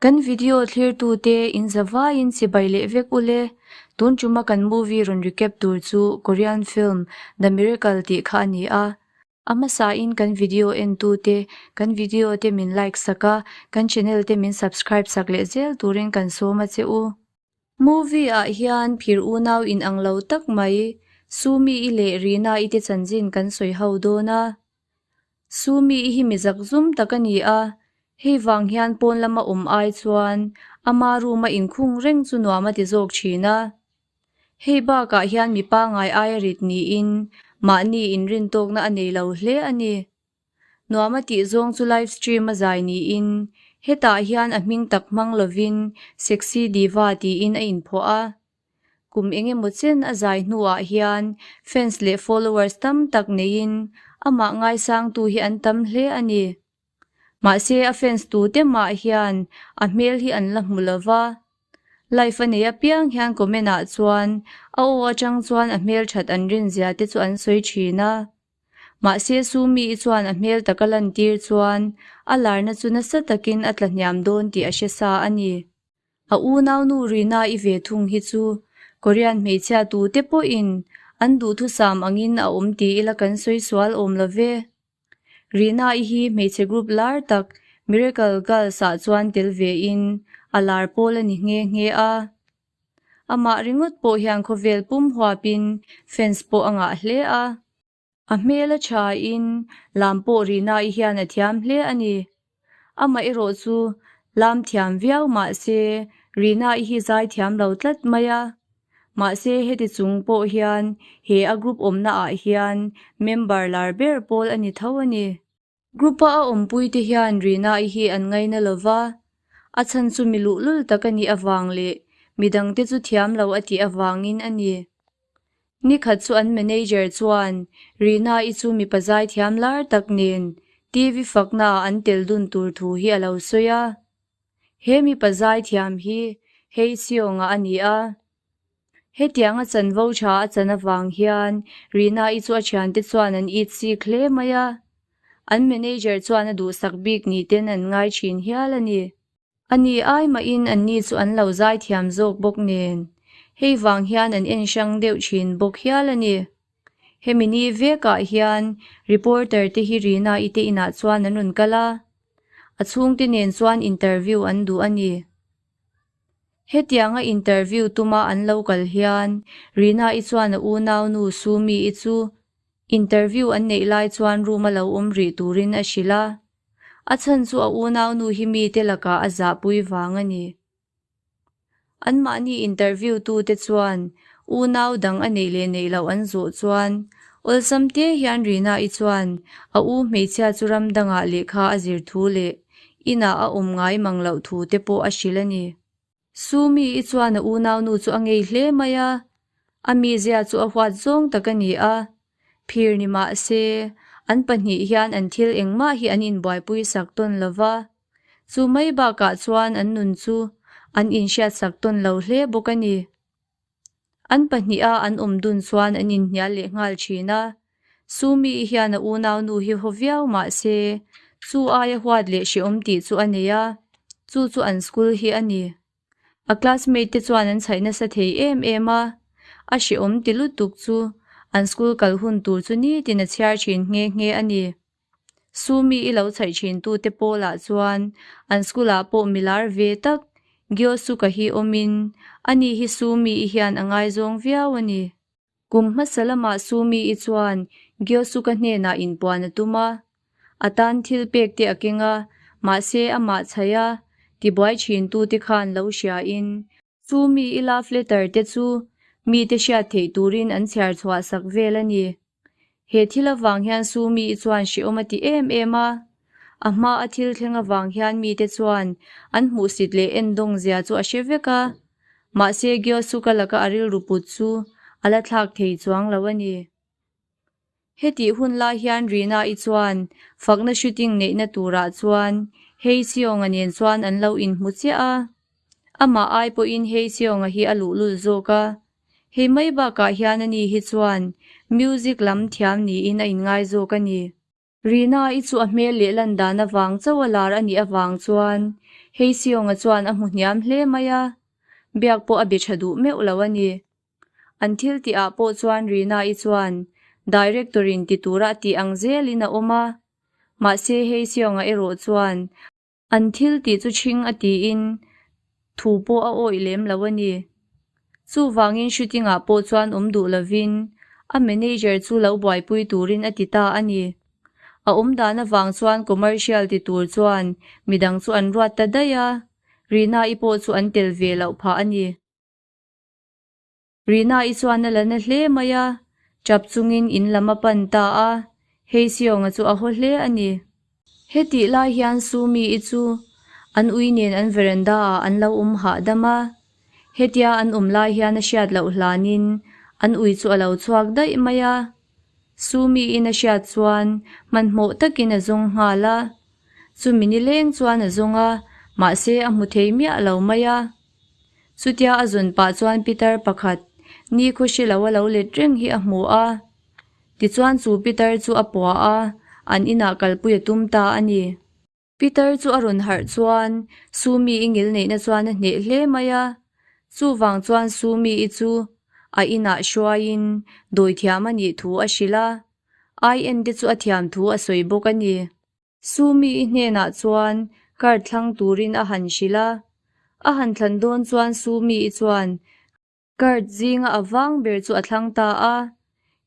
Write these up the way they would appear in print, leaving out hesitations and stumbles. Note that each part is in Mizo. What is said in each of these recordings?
Kan video thlirtute in zavaiin chibai leh vek ule. Tun tuma kan movie rawn recap tur chu Korean film The Miracle tih kha a ni a. A hmasain kan video entute, kan video te min like sak a, kan channel te min subscribe sak leh zel turin kan sawm a che u. Movie ah hian phir unau in ang lo tak mai Sumi-i leh Rina-i te chanchin kan sawi ho dawn a. Sumi i hi mi zakzum tak a ni a, hei vang hian pawn lama awm ai chuan ama room a inkhung reng chu nuam a ti zawk thin a. Hei bakah hian mi pangngai aia rit niin mahni inrintawkna a nei lo hle a ni. Nuam a tih zawng chu live stream a zai niin hetah hian a hming tak hmang lovin Sexy Diva tiin a inphuah a. Kum eng emaw chen a zai hnuah hian fans leh followers tam tak neiin amah ngaisangtu hi an tam hle a ni. Mahse a fans tute mah hian a hmel hi an la hmu lo va. Live a nei apiang hian comment ah chuan a aw atang chuan a hmel that an rin zia te chu an sawi thin a. Mahse Sumi i chuan a hmel taka lantir chuan a larna chu nasa takin a tla hniam dawn tih a hre sa a ni. A unaunu Rina i ve thung hi chu Korean hmeichhia tute pawhin an duhthusam angin a awm ti ila kan sawi sual awm lo ve. Rina i hi hmeichhe group lar tak Miracle Girls ah chuan tel ve in a lar pawl a ni nghe nghe a. Amah ringawt pawh hian khawvel pum huapin fans pawh a ngah hle a. A hmel a tha in lam pawh Rina-i hian a thiam hle a ni. Amah erawh chu lam thiam viau mahse Rina-i hi zai thiam lo tlat mai a. Mahse heti chung pawh hian he a group awmna ah hian member lar ber pawl a ni tho a ni. Group-a a awmpuite hian Rina-i hi an ngaina lo va, a chhan chu mi luhlul tak a nih avang leh midangte chu thiam lo a tih avangin a ni. Nikhat chu an manager chuan Rina-i chu mipa zaithiam lar tak nen TV faknaah an tel dun tur thu hi a lo sawi a. He mipa zaithiam hi Hei Seong-a a ni a. Hetianga chanvo tha a chan avang hian Rina-i chu a thiante chuan an it sik hle mai a, an manager chuan a duhsak bik ni ten an ngai thin hial a ni. A ni ai mahin anni chu an lo zaithiam zawk bawk nen, hei vang hian an en hrang deuh thin bawk hial a ni. Hemi ni vekah hian reporter te hi Rina-i te inah chuan an rawn kal a, a chhungte nen chuan interview an duh a ni. Hetianga interview tuma an lo kal hian Rina-i chuan a unaunu Sumi-i chu interview an neih lai chuan room a lo awm rih turin a hrilh a. A chhan chu a unaunu hi mite lakah a zahpui vang a ni. Anmahni interview tute chuan unau dang a neih leh neih loh an zawh chuan awlsam te hian Rina-i chuan a u hmeichhia chu ram dangah lehkha a zir thu leh Inah a awm ngai mang loh thu te pawh a hrilh a ni. Sumi i chuan a unaunu chu a ngei hle mai a, a mizia chu a huat zawng tak a ni a. Phir ni mah se, an pahnih hian an thil engmah hi an inbuaipui sak tawn lo va. Chu mai bakah chuan an nun chu an inhriatsak tawn lo hle bawk a ni. An pahniha an awm dun chuan an inhnial leh nghal thin a, Sumi hian a unaunu hi haw viau mah se, chu aia huat leh hrehawm tih chu a nei a, chu chu an school hi a ni. A classmate te chuan an chhaih nasa thei em em a, a hrehawm ti lutuk chu an school kal hun tur chu nitin a chhiar thin nghe nghe a ni. Sumi i lo chhaih thin tute pawlah chuan an school ah pawh milar ve tak Gyosuka hi awmin ani hi Sumi i hian a ngaizawng viau a ni. Kum hmasa lamah Sumi i chuan Gyosuka hnenah inpuan a tum a, a tan thil pek te a keng a, mahse amah chhaih a tibuai thin tute khan lo hria in Sumi i love letter te chu mite hriat theih turin an chhiar chhuah sak vel a ni. He thil avang hian Sumi i chuan hrehawm a ti em em a. A hma a thil thleng avang hian mite chuan an hmuhsit leh endawng zia chu a hre vek a. Mahse Gyosuka laka a rilru put chu a la thlak thei chuang lo a ni. Hetih hun lai hian Rina-i chuan fakna shooting neihna turah chuan Hei Seong-a nen chuan an lo inhmu chiah a. Amah ai pawhin Hei Seong-a hi a luhlul zawk a. Hei mai bakah hian ani hi chuan music lam thiam niin a inngai zawk a ni. Rina-i chu a hmel leh lan dan avang chauh a lar a nih avang chuan. Heiseong-a chuan a hmu hniam hle mai a, biak pawh a be tha duh meuh lo a ni. An thil tih ah pawh chuan Rina-i chuan Director-in ti tura a tih ang zelin a awm a, mahse Heiseong-a erawh chuan An thil tih chu ṭhing a tiin thu pawh a awih lem lo a ni. Chuvangin shooting ah pawh chuan awm duh lovin a manager chu lo buaipui turin a ti ta a ni. A awm dan avang chuan commercial ti tur chuan midang chu an ruat ta daih a, Rina-i pawh chu an tel ve loh phah a ni. Rina-i chuan a la na hle mai a, tap chungin in lam a pan ta a, hei Sionga chu a haw hle a ni. Hetih lai hian Sumi-i chu an ui nen an veranda ah an lo awm hahdam a, hetia an awm lai hian a hriat loh hlanin an ui chu a lo chhuak daih mai a. Sumi-in a hriat chuan hmanhmawh takin a zawng nghal a, chumi nileng chuan a zawng a, mahse a hmu thei miah lo mai a. Chutia a zawn pah chuan pitar pakhat nikhaw hre lo a lo let reng hi a hmu a. Tichuan chu pitar chu a pua a, an inah kalpui a tum ta a ni. Pitar chu a rawn harh chuan Sumi i ngil neihna chuan a hneh hle mai a. Chuvang chuan Sumi i chu a inah hruaiin dawithiam a nih thu a hrilh a, IN te chu a thiam thu a sawi bawk a ni. Sumi i hnenah chuan card thlang turin a han hrilh a, a han thlan dawn chuan Sumi i chuan card zinga a vang ber chu a thlang ta a.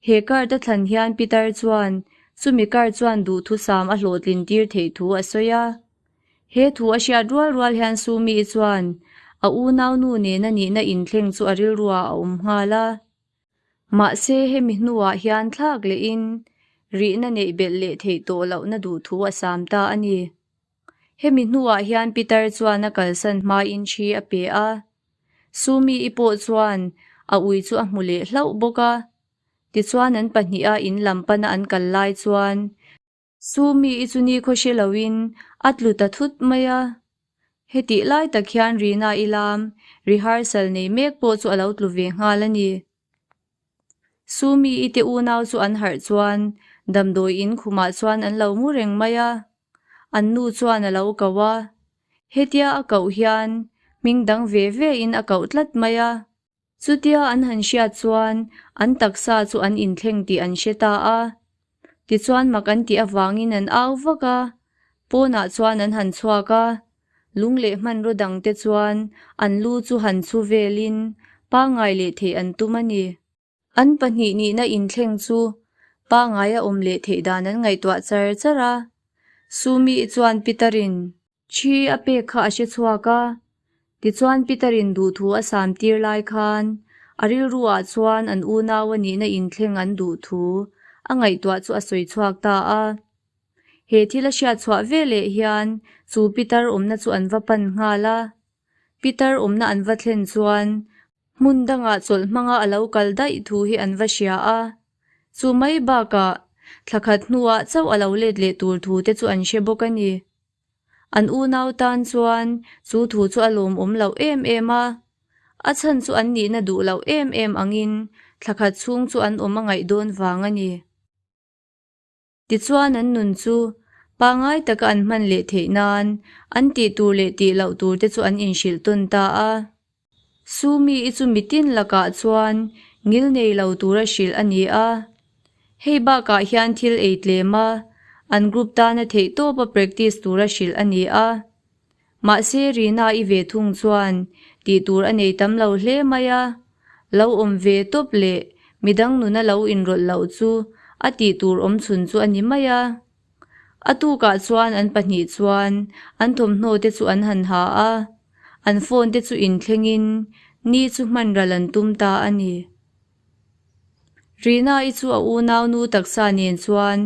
He card a thlan hian Pitar chuan chumi card chuan duhthusam a hlawhtlin tir theih thu a sawi a. He thu a hriat rual rual hian Sumi i chuan a unaunu nena nihna inthleng chu a rilruah a awm nghal a. Mahse hemi hnuah hian thlak lehin rihna neih belh leh theih tawh lohna duh thu a sam ta a ni. Hemi hnuah hian Pitar chuan a kalsan hmain thi a pe a. Sumi-i pawh chuan a ui chu a hmu leh hlauh bawk a. Tichuan an pahniha in lam pana an kal lai chuan Sumi-i chu nikhaw hre loin a tlu ta thut mai a. Hetih lai tak hian Rina-i lam rehearsal nei mek pawh chu a lo tlu ve nghal a ni. Sumi-i te unau chu an harh chuan damdawi in khumah chuan an lo mu reng mai a. An nu chuan a lo koh a. Hetia a koh hian hming dang ve ve in a koh tlat mai a. Chutia an han hriat chuan an taksa chu an inthleng tih an hre ta a. Tichuan mak an tih avangin an au vak a, pawnah chuan an han chhuak a. Lung leh hmanraw dangte chuan an lu chu han chhu velin pangngai leh theih an tum a ni. An pahnih nihna inthleng chu pangngaia awm leh theih dan an ngaihtuah char char a. Sumi chuan Peter-in Thi a pek kha a hre chhuak a, tichuan Peter-in duhthu a sam tir lai khan a rilruah chuan an unau a nihna inthleng an duhthu a ngaihtuah chu a sawi chhuak ta a. He thil a hriat chhuah veleh hian chu Peter awmna chu an va pan nghal a. Peter awmna an va thlen chuan hmun dangah chawlh hmanga a lo kal daih thu hi an va hria a. Chu mai bakah thla khat hnuah chauh a lo let leh tur thu te chu an hre bawk a ni. An unau tan chuan chu thu chu a lawmawm loh em em a, a chhan chu an nihna duh loh em em angin thla khat chhung chu an awm a ngaih dawn vang a ni. Tichuan an nun chu pangngai taka an hman leh theih nan an tih tur leh tih loh tur te chu an inhrilh tawn ta a. Sumi-i chu mitin lakah chuan ngil nei lo tura hrilh a ni a. Hei bakah hian thil ei tlem a, an group tana theih tawpa practice tura hrilh a ni a. Mahse Rina-i ve thung chuan tih tur a nei tam lo hle mai a, lo awm ve tawp leh midang nuna lo inrawlh loh chu a tih tur awmchhun chu a ni mai a. A tukah chuan an pahnih chuan an thawmhnaw te chu an han ha a, an phone te chu inthlengin ni chu hman ral an tum ta a ni. Rina-i chu a unau nu taksa nen chuan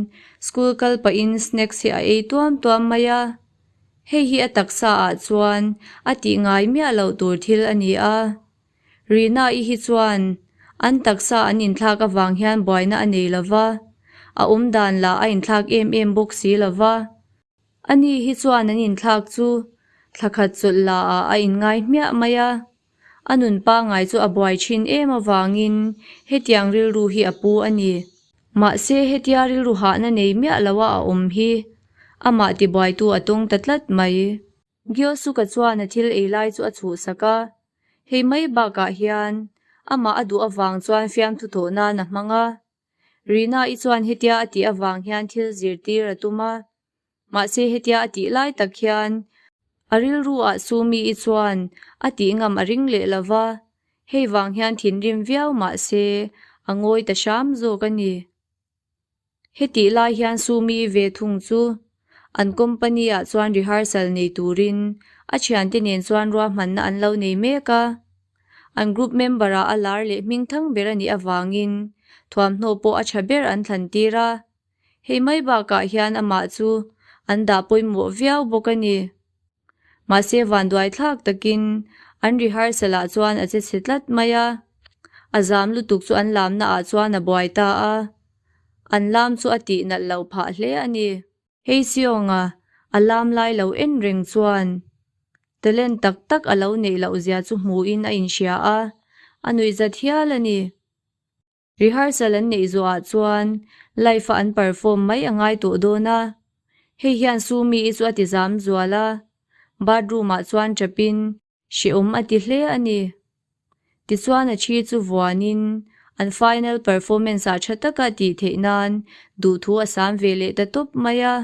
school kal pahin snacks hi a ei tuam tuam mai a, hei hi a taksa ah chuan a tih ngai miah loh tur thil a ni a. Rina-i hi chuan an taksa an inthlak avang hian buaina a nei lo va, a awm dan lah a inthlak em em bawk si lo va. Ani hi chuan an inthlak chu thla khat chawlh la ah a inngai hmiah mai a, a nun pangngai chu a buai thin em avangin hetiang rilru hi a pu a ni. Mahse hetia rilru hahna nei miah loa a awm hi amah tibuaitu a tawng ta tlat mai. Gyosuka chuan a thil ei lai chu a chhuhsak a, hei mai bakah hian amah a duh avang chuan fiamthu thawh nan a hmang a. Rina-i chuan hetia a tih avang hian thil zirtir a tum a, mahse hetia a tih lai tak hian a rilru-ah Sumi-i chuan a tih ngam a ring leh lo va, hei vang hian thinrim viau mahse a ngawi ta hram zawk a ni. Hetih lai hian Sumi ve thung chu an company-ah chuan rehearsal nei turin a thiante nen chuan ruahmanna an lo nei mek a. An group member-ah a lar leh hmingthang ber a nih avangin thuamhnaw pawh a tha ber an thlan tir a. Hei mai bakah hian amah chu an dah pawimawh viau bawk a ni. Mahse vanduai thlak takin an rehearsal ah chuan a che chhe tlat mai a, a zam lutuk chu an lamna ah chuan a buai ta a, an lam chu a tih nalh loh phah hle a ni. Hei Sionga a lam lai lo en reng chuan talent tak tak a lo neih loh zia chu hmuhin a inhria a, a nuihzat hial a ni. Rehearsal an neih zawhah chuan live a an perform mai a ngai tawh dawn a, hei hian Sumi-i chu a ti zam zual a, bathroom ah chuan tap in hrehawm a ti hle a ni. Tichuan a thi chu vuanin an final performance ah tha taka tih theih nan duhthu a sam ve leh ta tawp mai a.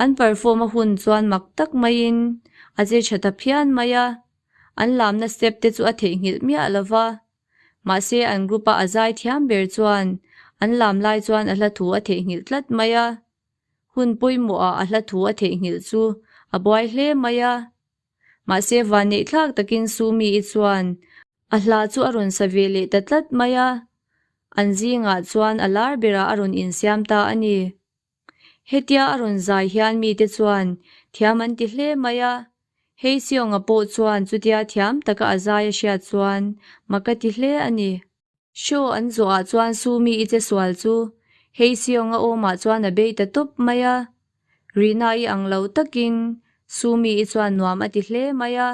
An perform a hun chuan mak tak maiin a che tha ta phian mai a, an lamna step te chu a theihnghilh miah lo va. Mahse an group a a zai thiam ber chuan an lam lai chuan a hla thu a theihnghilh tlat mai a. Hun pawimawh ah a hla thu a theihnghilh chu a buai hle mai a. Mahse vanneih thlak takin Sumi-i chuan a hla chu a rawn sa ve leh ta tlat mai a. An zingah chuan a lar berah a rawn insiam ta a ni. Hetia a rawn zai hian mite chuan thiam an ti hle mai a, hei Sionga pawh chuan chutia thiam taka a zai a hriat chuan mak a ti hle a ni. Show an zawhah chuan Sumi i che sual chu hei Sionga awmah chuan a bei ta tawp mai a, Rina-i ang lo takin Sumi i chuan nuam a ti hle mai a,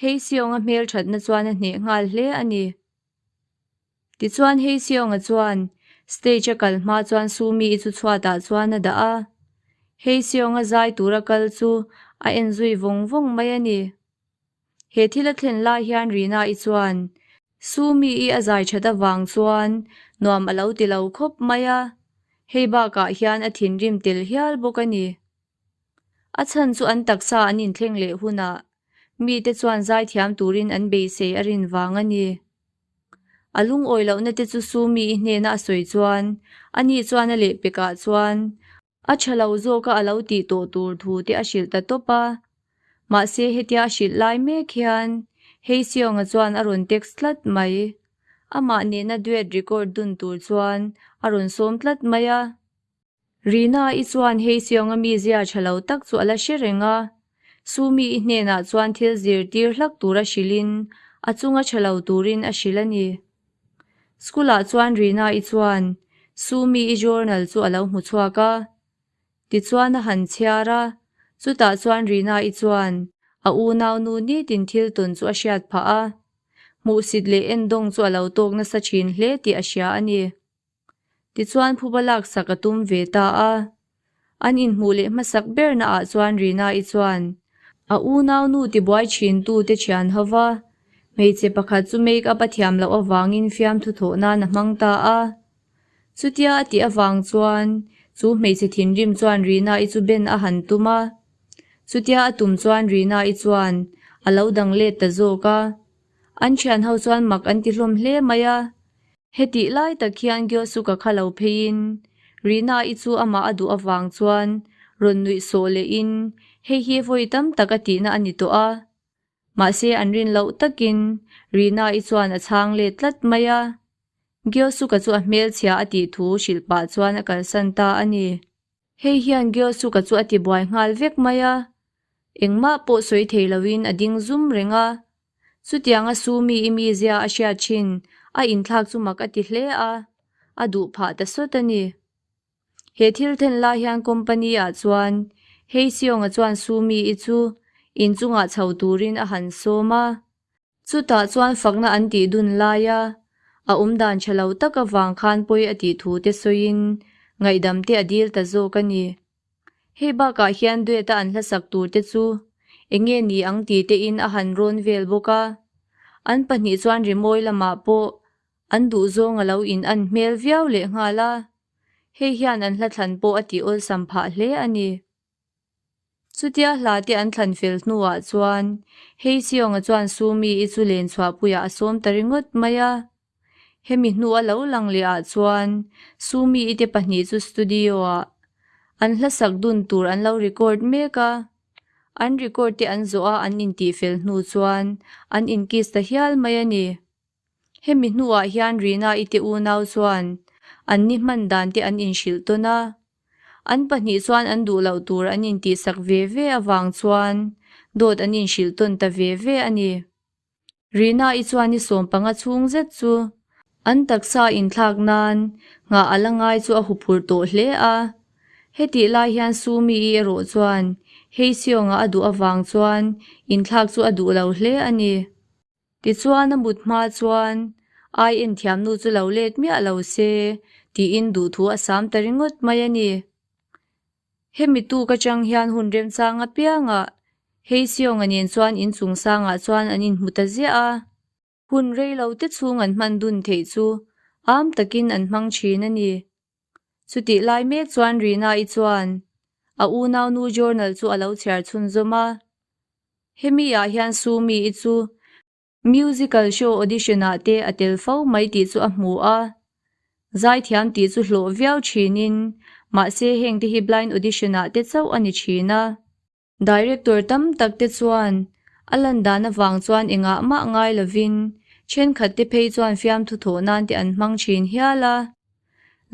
hei Sionga hmelthatna chuan a hneh nghal hle a ni. Tichuan hei Sionga chuan stage a kal hma chuan Sumi-i chu chhuatah chuan a dah a. Hei Sionga zai tura kal chu a en zui vawng vawng mai a ni. He thil a thlen lai hian Rina-i chuan Sumi-i a zai that avang chuan nuam a lo ti lo khawp mai a, hei bakah hian a thinrim tel hial bawk a ni. A chhan chu an taksa an inthleng leh hunah mite chuan zaithiam turin an beisei a rin vang a ni. A lungawi lohna te chu Sumi-i hnena a sawi chuan ani chuan a lehpekah chuan a tha lo zawka a lo tih tawh tur thu te a hrilh ta tawp a. Mahse hetia a hrilh lai mek hian Heisionga chuan a rawn text tlat mai. Amah nena duet record dun tur chuan a rawn sawm tlat mai a. Rina-i chuan hei Sionga mizia tha lo tak chu a la hre reng a, Sumi-i hnenah chuan thil zirtir hlak tura hrilhin a chunga tha lo turin a hrilh a ni. School-ah chuan Rina-i chuan Sumi-i journal chu a lo hmu chhuak a, tichuan a han chhiar a, chutah chuan Rina-i chuan a unaunu nitin thil tawn chu a hriat phah a, hmuhsit leh endawng chu a lo tawk nasa thin hle tih a hria a ni. Tichuan phuba laksak a tum ve ta a. An inhmuh leh hmasak berna ah chuan Rina-i chuan a unaunu tibuai thintu te thian ho va, hmeichhe pakhat chu make up a thiam loh avangin fiamthu thawh nan a hmang ta a. Chutia a tih avang chuan chu hmeichhe thinrim chuan Rina-i chu ben a han tum a. Chutia a tum chuan Rina-i chuan a lo dang let ta zawk a. An thian ho chuan mak an ti hlawm hle mai a. Hetih lai tak hian Gyosuka kha lo pheiin Rina-i chu amah a duh avang chuan rawn nuih sawh lehin hei hi vawi tam tak a tihna a ni tawh a. Mahse an rin loh takin Rina-i chuan a chhang let tlat mai a. Gyosuka chu a hmelchhia a tih thu hrilh pah chuan a kalsan ta a ni. Hei hian Gyosuka chu a ti buai nghal vek mai a, engmah pawh sawi thei loin a ding zum reng a. Chutianga Sumi i mizia a hriat thin a inthlak chu mak a ti hle a, a duh phah ta sawt a ni. He thil then lai hian company ah chuan Heiseong-a chuan Sumi i chu inchungah chho turin a han sawm a. Chutah chuan fakna an tih dun laia a awm dan tha lo tak avang khan pawi a tih thu te sawiin ngaihdam te a dil ta zawk a ni. Hei bakah hian duet-a an hlasak tur te chu eng nge ni ang tih te in a han rawn vel bawk a. An pahnih chuan rimawi lamah pawh an duhzawng a lo in an hmel viau leh nghal a. Hei hian an hla thlan pawh a tih awlsam phah hle a ni. Chutia hla te an thlan fel hnuah chuan Heiseong-a chuan Sumi-i chu len chhuahpuiah a sawm ta ringawt mai a. Hemi hnu a lo lang leh ah chuan Sumi-i te pahnih chu studio-ah an hlasak dun tur an lo record mek a. An record te an zawh a an intih fel hnu chuan an inkiss ta hial mai a ni. Hemi hnuah hian Rina-i te unau chuan an ni hman dan te an inhrilh tawn a. An pahnih chuan an duh loh tur an intihsak ve ve avang chuan dawt an inhrilh tawn ta ve ve a ni. Rina-i chuan ni 15 chhung zet chu an taksa inthlak nan nghah a la ngai chu a huphurh tawh hle a. Hetih lai hian Sumi-i erawh chuan Heiseong-a a duh avang chuan inthlak chu a duh lo hle a ni. Tichuan a mut hma chuan ai en thiamnu chu lo let miah lo se tiin duhthu a sam ta ringawt mai a ni. Hemi tuk atang hian hun remchang apiangah Heiseong-a nen chuan inchung sangah chuan an inhmu ta ziah a. Hun rei lo te chhung an hman dun theih chu am takin an hmang thin a ni. Chutih lai mek chuan Rina-i chuan a unaunu journal chu a lo chhiar chhunzawm a. Hemi ah hian Sumi-i chu musical show audition ah te a tel fo mai tih chu a hmu a. Zaithiam tih chu hlawh viau thinin mahse heng te hi blind audition ah te chauh a ni thin a. Director tam tak te chuan a lan dan avang chuan engah mah ngai lovin thenkhat te phei chuan fiamthu thawh nan te an hmang thin hial a.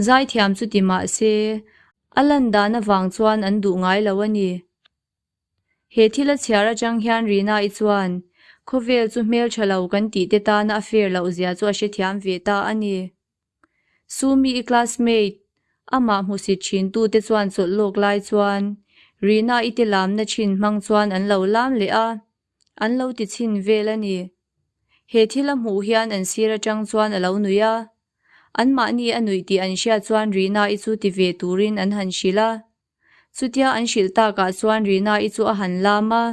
Zaithiam chu ti mah se a lan dan avang chuan an duh ngai lo a ni. He thil a chhiar atang hian Rina-i chuan khawvel chu hmeltha lo kan tih te tana a fair loh zia chu a hrethiam ve ta a ni. Sumi-i classmate amah hmusit thin tute chuan chawlh lawk lai chuan Rina-i te lamna thin hmang chuan an lo lam leh a, an lo ti chhin vel a ni. He thil a hmuh hian an sir atang chuan a lo nui a, anmahni a nuih tih an hriat chuan Rina-i chu ti ve turin an han hrilh a. Chutia an hrilh takah chuan Rina-i chu a han lam a,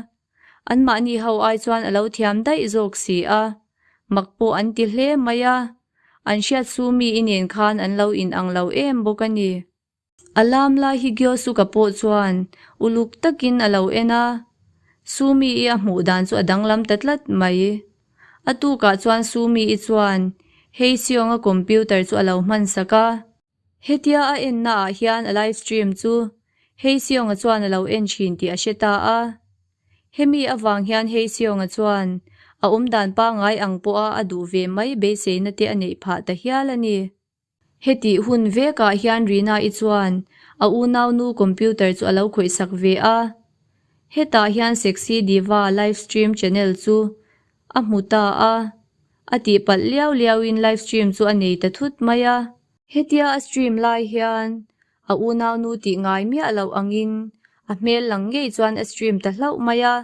anmahni ho ai chuan a lo thiam daih zawk si a, mak pawh an ti hle mai a, an hriat su mi i nen khan an lo inang lo em bawk a ni. A lam lai hi Gyosuka pawh chuan uluk takin a lo en a, Sumi-i a hmuh dan chu a danglam ta tlat mai. A tukah chuan Sumi-i chuan Heiseong-a computer chu a lo hmansak a. Hetia a enna ah hian a live stream chu Heiseong-a chuan a lo en thin tih a hre ta a. Hemi avang hian Heiseong-a chuan a awmdan pangngai ang pawha a duh ve mai beiseina te a neih phah ta hial a ni. Hetih hun vekah hian Rina-i chuan a unaunu computer chu a lo khawihsak ve a. Hetah hian Sexy Diva live stream channel chu a hmu ta a. A tihpalh liau liauin live stream chu a nei ta thut mai a. Hetia a stream lai hian a unaunu tih ngai miah loh angin a hmel lang ngei chuan a stream ta hlauh mai a.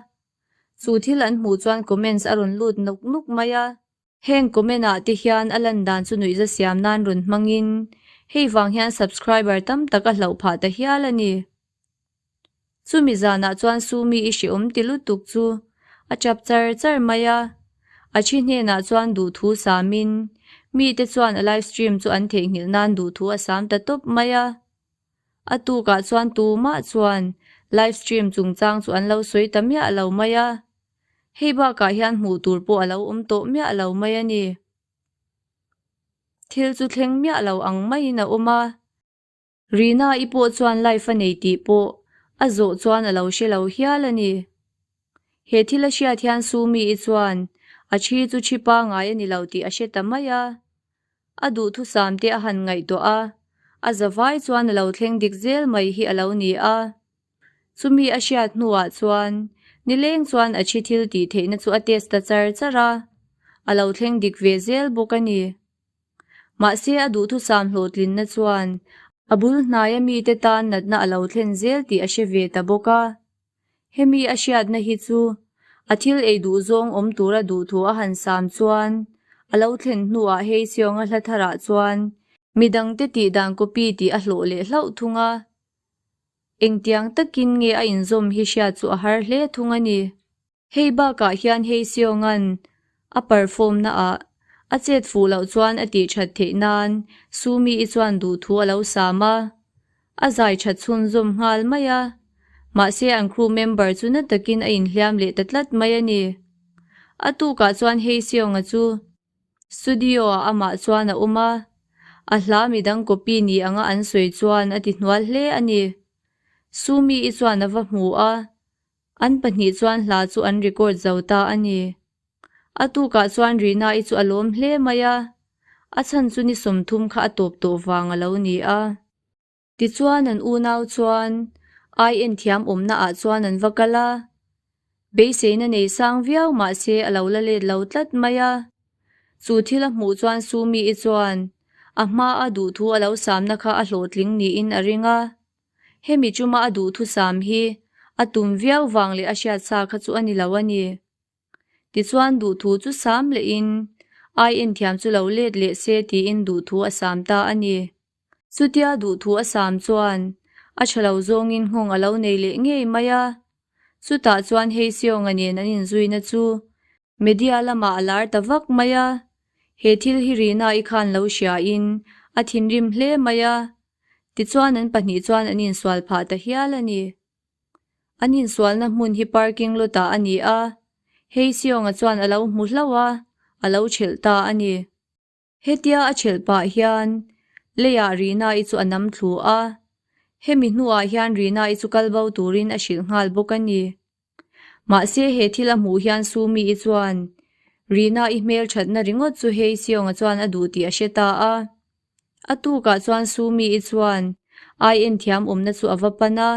Chu thil an hmuh chuan comments a rawn lut nuk nuk mai a. Heng comment ah te hian a lan dan chu nuihza siam nan rawn hmangin hei vang hian subscriber tam tak a hlauh phah ta hial a ni. Chumi zanah chuan Sumi i hreawm ti lutuk chu a tap char char mai a, a thi hnenah chuan duhthu samin mite chuan a live stream chu an theihnghilh nan duhthu a sam ta tawp mai a. A tukah chuan tumah chuan live stream chungchang chu an lo sawi ta miah lo mai a, hei bakah hian hmuh tur pawh a lo awm tawh miah lo mai a ni. Thil chu thleng miah lo ang maiin a awm a. Rina-i pawh chuan life a nei tih pawh a zawh chuan a lo hre lo hial a ni. He thil a hriat hian Sumi-i chuan a thi chu thi pangai a ni lo tih a hre ta mai a. A duhthusam te a han ngaihtuah a, a zavai chuan a lo thleng dik zel mai hi a lo ni a. Chumi a hriat hnuah chuan nileng chuan a thi thil tih theihna chu a test ta char char a, a lo thleng dik ve zel bawk a ni. Mahse a duhthusam hlawhtlinna chuan a bul hnaia mite tan natna a lo thlen zel tih a hre ve ta bawk a. Hemi a hriatna hi chu a thil ei duh zawng awm tura duhthu a han sam chuan a lo thlen hnuah hei Seonga hla tharah chuan midangte tih dan copy tih a hlawh leh hlauh thung a. Engtiang takin nge a inzawm hi hriat chu a har hle thung a ni. Hei bakah hian Hei Seong-a'n a perform naah a chet fuh loh chuan a tih that theih nan Sumi-i chuan duhthu a lo sam a, a zai that chhunzawm nghal mai a. Mahse an crew member chu na takin a inhliam leh ta tlat mai a ni. A tukah chuan Hei Seong-a chu Studio-ah amah chuan a awm a, a hla midang copy ni anga an sawi chuan a ti hnual hle a ni. Sumi-i chuan a va hmu a, An pahnih chuan hla chu an record zo ta a ni. A tukah chuan Rina-i chu a lawm hle mai a, a chhan chu ni 30 kha a tawp tawh vang a lo ni a. Tichuan an unau chuan ai en thiam awmna ah chuan an va kal a, beiseina nei sang viau mah se a lo la let lo tlat mai a. Chu thil a hmuh chuan Sumi-i chuan a hmaa duhthu a lo samna kha a hlawhtling niin a ring a. Hemi chuma a duhthusam hi a tum viau vang leh a hriat sa kha chu a ni lo a ni. Tichuan duhthu chu sam lehin ai enthiam chu lo let leh se tiin duhthu a sam ta a ni. Chutia duhthu a sam chuan a tha lo zawngin nghawng a lo nei leh ngei mai a. Chutah chuan Hei Seonga nen an inzuina chu Media lamah a lar ta vak mai a. He thil hi Rina i khan lo hriain a thinrim hle mai a. Tichuan an pahnih chuan an insual phah ta hial a ni. An insualna hmun hi parking lot ah a ni a, Hei Seong-a chuan a lo hmu hlauh a, a lo chelh ta a ni. Hetia a chelh pah hian leiah Rina-i chu a nam thlu a, hemi hnuah hian Rina-i chu kal bo turin a hrilh nghal bawk a ni. Mahse he thil a hmuh hian Sumi-i chuan Rina-i hmel thatna ringawt chu Hei Seong-a chuan a duh tih a hre ta a. A tukah chuan Sumi-i chuan ai enthiam awmna chu a va pan a.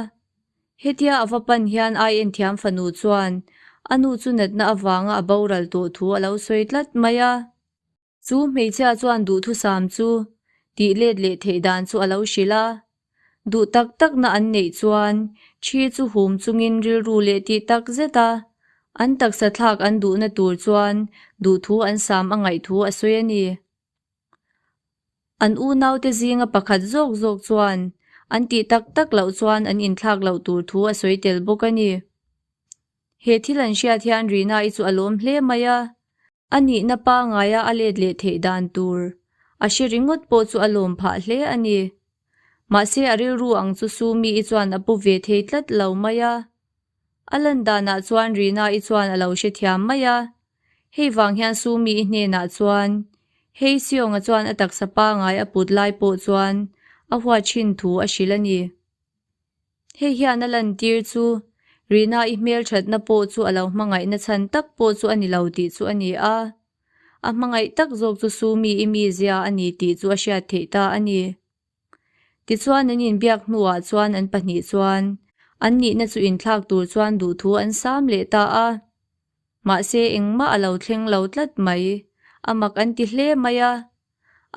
Hetia a va pan hian ai enthiam fanu chuan a nu chu natna avanga a boral tawh thu a lo sawi tlat mai a. Chu hmeichhia chuan duhthusam chu tih let leh theih dan chu a lo hrilh a. Duh tak takna an neih chuan thi chu hum chungin rilru leh tih tak zet a, an taksa thlak an duhna tur chuan duhthu an sam a ngaih thu a sawi a ni. An unaute zinga pakhat zawk zawk chuan an tih tak tak loh chuan an inthlak loh tur thu a sawi tel bawk a ni. He thil an hriat hian Rina-i chu a lawm hle mai a. A nihna pangaia a let leh theih dan tur a hre ringawt pawh chu a lawm phah hle a ni. Mahse a rilru ang chu Sumi-i chuan a pu ve thei tlat lo mai a. A lan danah chuan Rina-i chuan a lo hrethiam mai a. Hei vang hian Sumi-i hnenah chuan Hei Seong-a chuan a taksa pangai a put lai pawh chuan a huat thin thu a hrilh a ni. Hei hian a lantir chu Rina-i hmelthatna pawh chu a lo hmangaihna chhan tak pawh chu a ni lo tih chu a ni a. A hmangaih tak zawk chu Sumi-i mizia a ni tih chu a hriat theih ta a ni. Tichuan an inbiak hnuah chuan an pahnih chuan an nihna chu inthlak tur chuan duhthu an sam leh ta a. Mahse engmah a lo thleng lo tlat mai. A mak an ti hle mai a.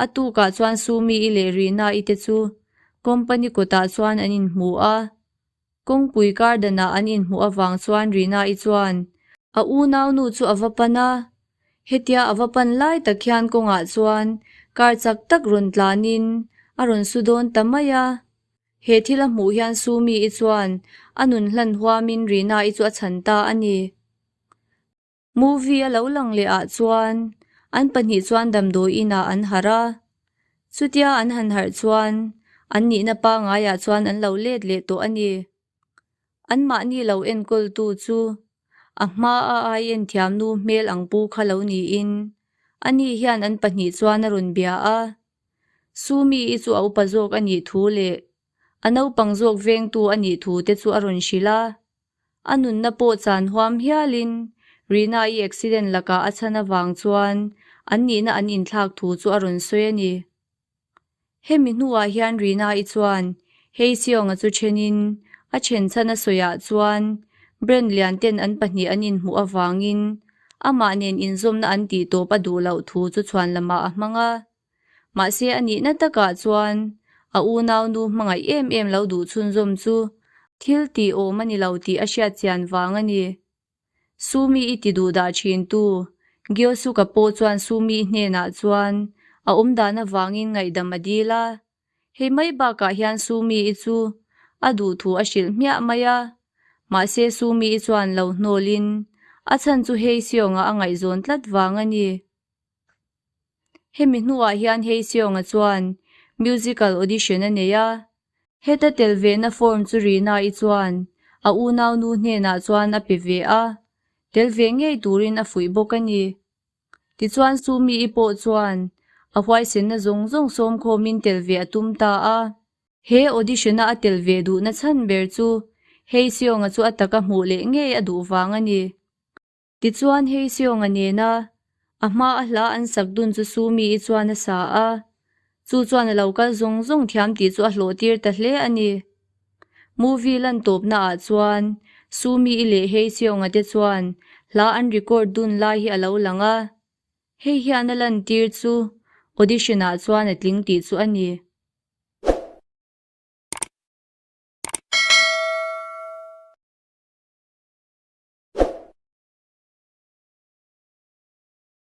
A tukah chuan Sumi-i leh Rina-i te chu company kawtah chuan an inhmu a. Kawngpui garden-ah an inhmuh avang chuan Rina-i chuan a unaunu chu a va pan a. Hetia a va pan lai tak hian kawngah chuan car chak tak rawn tlanin a rawn su dawn ta mai a. He thil a hmuh hian Sumi-i chuan a nun hlan huamin Rina-i chu a chhan ta a ni. Movie a lo lang leh ah chuan an pahnih chuan damdawi inah an harh a, chutia an han harh chuan an nihna pangaiah chuan an lo let leh tawh a ni. Anmahni lo enkawltu chu a hma a ai enthiam nu hmel ang pu kha lo niin ani hian an pahnih chuan a rawn bia a. Sumi-i chu a upa zawk a nih thu leh a naupang zawk vengtu a nih thu te chu a rawn hrilh a. A nunna pawh chan huam hialin Rina-i accident lakah a chhan avang chuan an nihna an inthlak thu chu a rawn sawi a ni. Hemi hnuah hian Rina-i chuan Hei Seong-a chu thenin a then chhan a sawiah chuan brand lian ten an pahnih an inhmuh avangin amah nen inzawmna an tih tawp a duh loh thu chu chhuan lamah a hmang a. Mahse a nihna takah chuan a unaunu hmangaih em em lo duh chhunzawm chu thil tih awm a ni lo tih a hriat chian vang a ni. Sumi i ti duh dah thin tu Gyosuka pawh chuan Sumi hnenah chuan a awm dan avangin ngaihdam a dil a. Hei mai bakah hian Sumi i chu. A duh thu a hrilh hmiah mai a. Mahse Sumi-i chuan lo hnawlin a chhan chu Heiseong-a a ngaihzawn tlat vang a ni. Hemi hnuah hian Heiseong-a chuan musical audition a nei a. Heta tel vehna form chu Rina-i chuan a unaunu hnenah chuan a pe ve a, tel ve ngei turin a fuih bawk a ni. Tichuan Sumi-i pawh chuan a huaisenna zawng zawng sawmkhawmin tel ve a tum ta a. He audition-a a tel ve duhna chhan ber chu Heiseong-a chu a taka hmuh leh ngei a duh vang a ni. Tichuan Heiseong-a nena a hma a hla an sak dun chu Sumi-i chuan a sa a, chu chuan a lo kal zawng zawng thiam tih chu a hlawh tir ta hle a ni. Movie lan tawpna ah chuan Sumi-i leh Heiseong-a te chuan hla an record dun lai hi a lo lang a, hei hian a lantir chu audition-ah chuan a tling tih chu a ni.